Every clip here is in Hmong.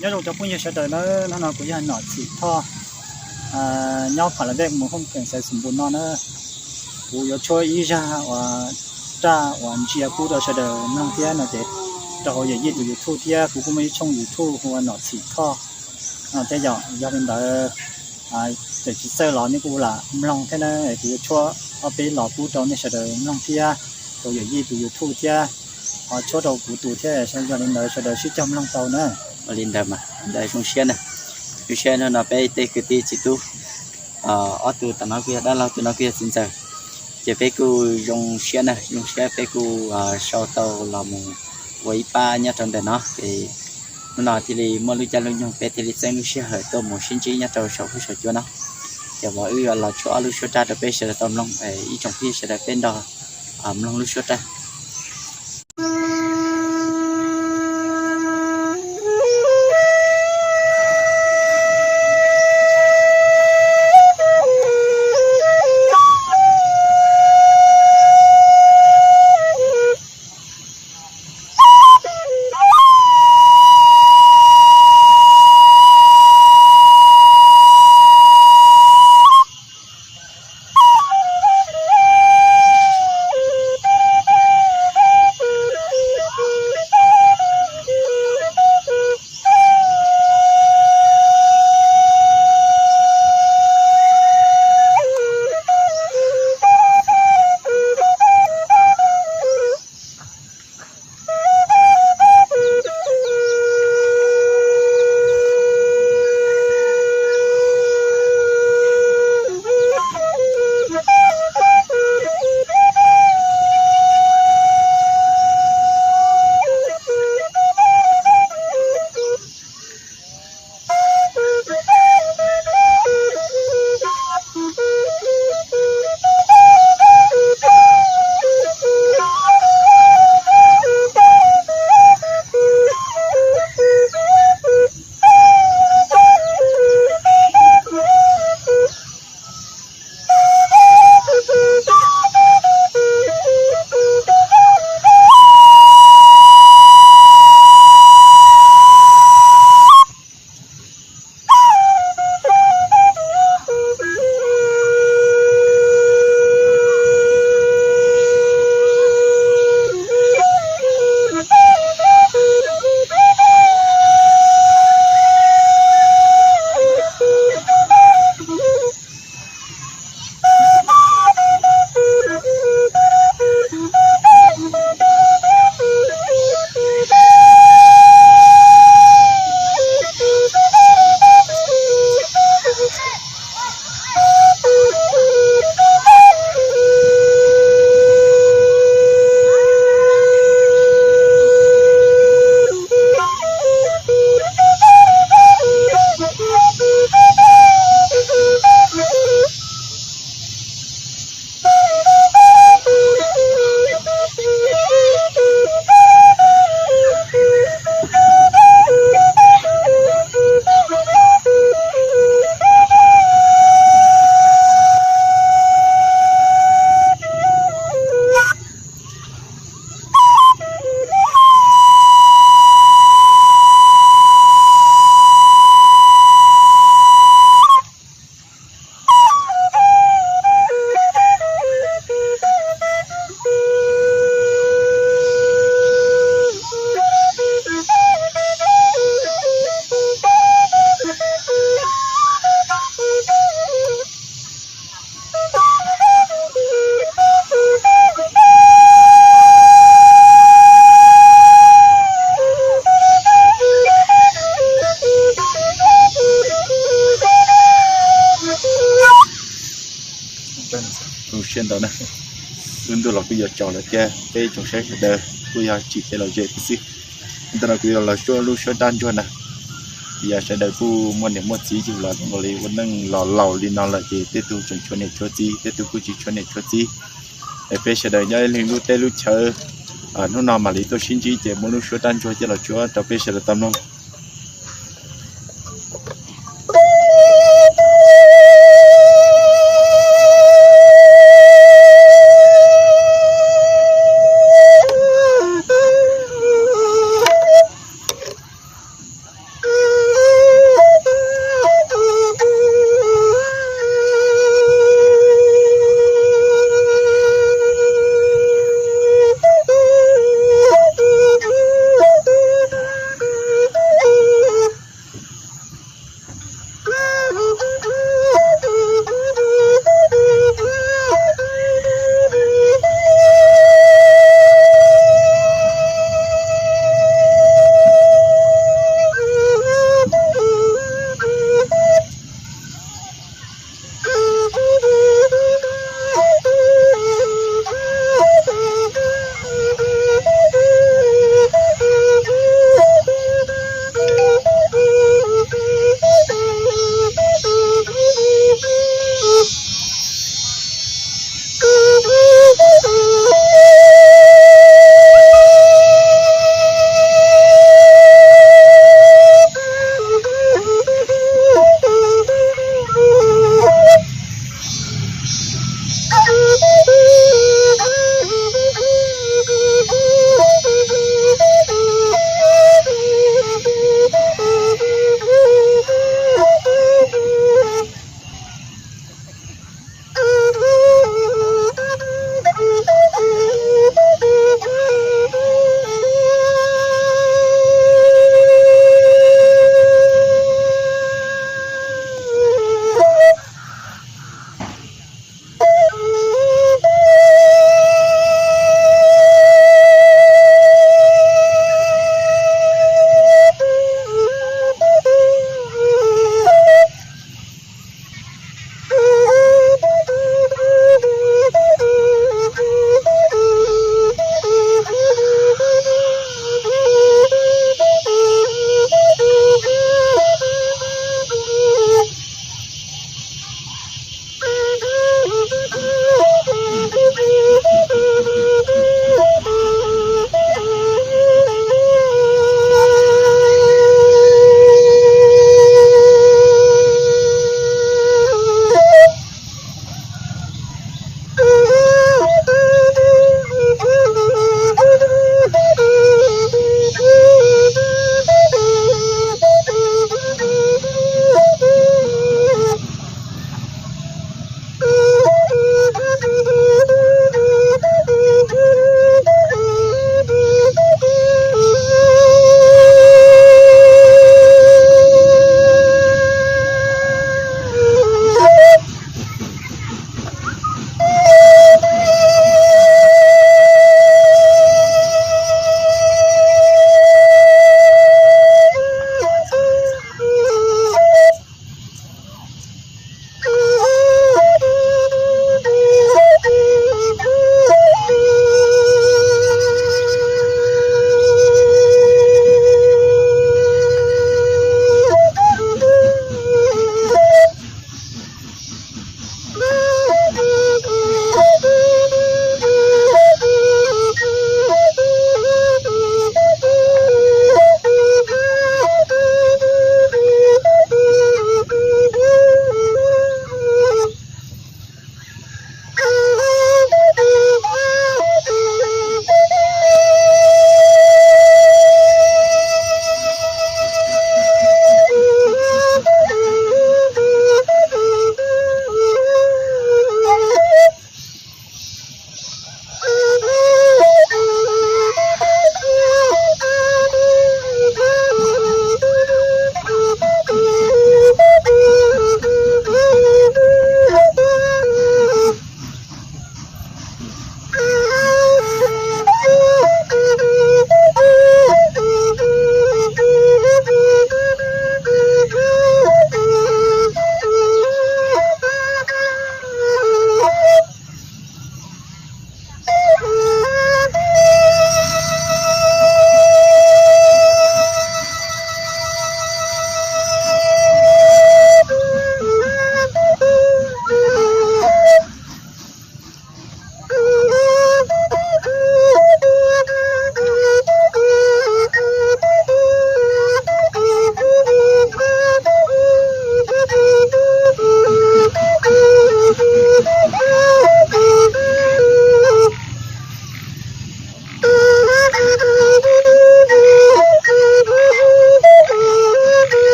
Nyob zoo cov phooj ywg sawv daws na, hnub no kuv yog Nom Txhim Thoj, nyob Pha La Vej mus Hooj Kheem xaiv Xum Npus no na. Kuv yuav tshuab ib zaj uas raj uas ntsia pub rau sawv daws mloog thiab no ces rau hauv Yawm Yij tus YouTube thiab kuv kuj muaj ib tshooj YouTube hu ua Nom Txhim Thoj no thiab yom. Yog li ntawd txawm tsis txawj los nej kuj lam mloog thiab na, kuv yuav tshuab ob peb los pub rau nej sawv daws mloog thiab, rau Yawm Yij tus YouTube thiab, ho tshuab rau kuv tus thiab, yog li ntawd sawv daws sib cog mloog tau na. Ua li ntawd mas ntawd zoo siab na, zoo siab no no peb tej kwv tij txiv tub, ob tug tom no kuj yog dab laug, tus no kuj yog txiv ntxawm, ces peb kuj zoo siab na, zoo siab peb kuj sau tau los mus ua ib pab nyob rau ntawm no es hnub no thiaj li muaj lub caij lub nyoog peb thiaj li txeeb lub sij hawm tuaj mus sib ntsib nyob rau saum huab saum cua no. Ces uas wb yuav los tshuab ob lub suab raj rau peb sawv daws tau mloog, ib tsoom phooj ywg sawv daws peb nrog mloog lub suab raj. Zoo siab ntau na, lub ntuj los kuj yuav tsaus lawm thiab peb tsoom saib sawv daws kuj yog tsim kev lom zem thiab xwb. Ntawm no kuv yuav los tshuab lub suab raj ntsuag na, yog sawv daws kuj muaj niam muaj txiv yug los zoo li ua neej los laus li no lawm ces tej tug tseem tshuav niam tshuav txiv, tej tug kuj tsis tshuav niam tshuav txiv. Es peb sawv daws nyob ib leeg lub teb lub chaw, hnub no mam li tuaj sib ntsib ces muaj lub suab raj ntsuag coj los tshuab rau peb sawv daws tau mloog.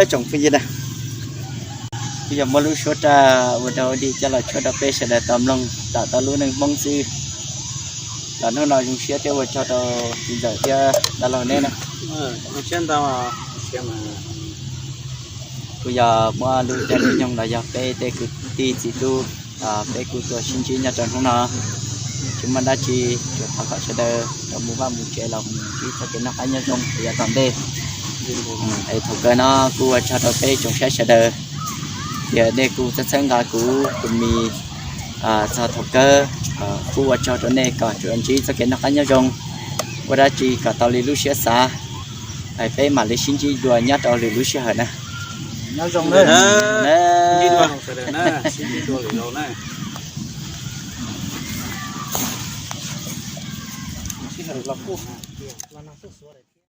Peb tsoom phooj ywg na, kuv yog muab lub suab raj ua dog ua dig coj los tshuab rau peb sawv daws tau mloog tom tau lub neej Hmoob xwb. Los hnub no zoo siab thiab ua tsaug rau txiv ntxawm thiab dab laug neb na. Kuv yog muab lub caij lub nyoog los yog peb tej kwv tij txiv tub, peb kuj tuaj sib ntsib nyob rau hnub no. Tsis muaj dab tsi, tsuas thov kom sawv daws tau mus vaj mus tsev los mus ntsib txoj kev noj qab nyob zoo rau yav tom ntej. Es thaum kawg no kuj ua tsaug rau peb tsoom saib sawv daws, tias nej kuj txhawb txhawb nqa kuv tus mis txog thaum kawg. Kuj ua tsaug rau nej kom tsuas ntsib txoj kev noj qab nyob zoo, ua dab tsi kom tau li lub siab xav. Peb mam li sib ntsib dua nyob rau lwm lub sij hawm na. Nyob zoo na.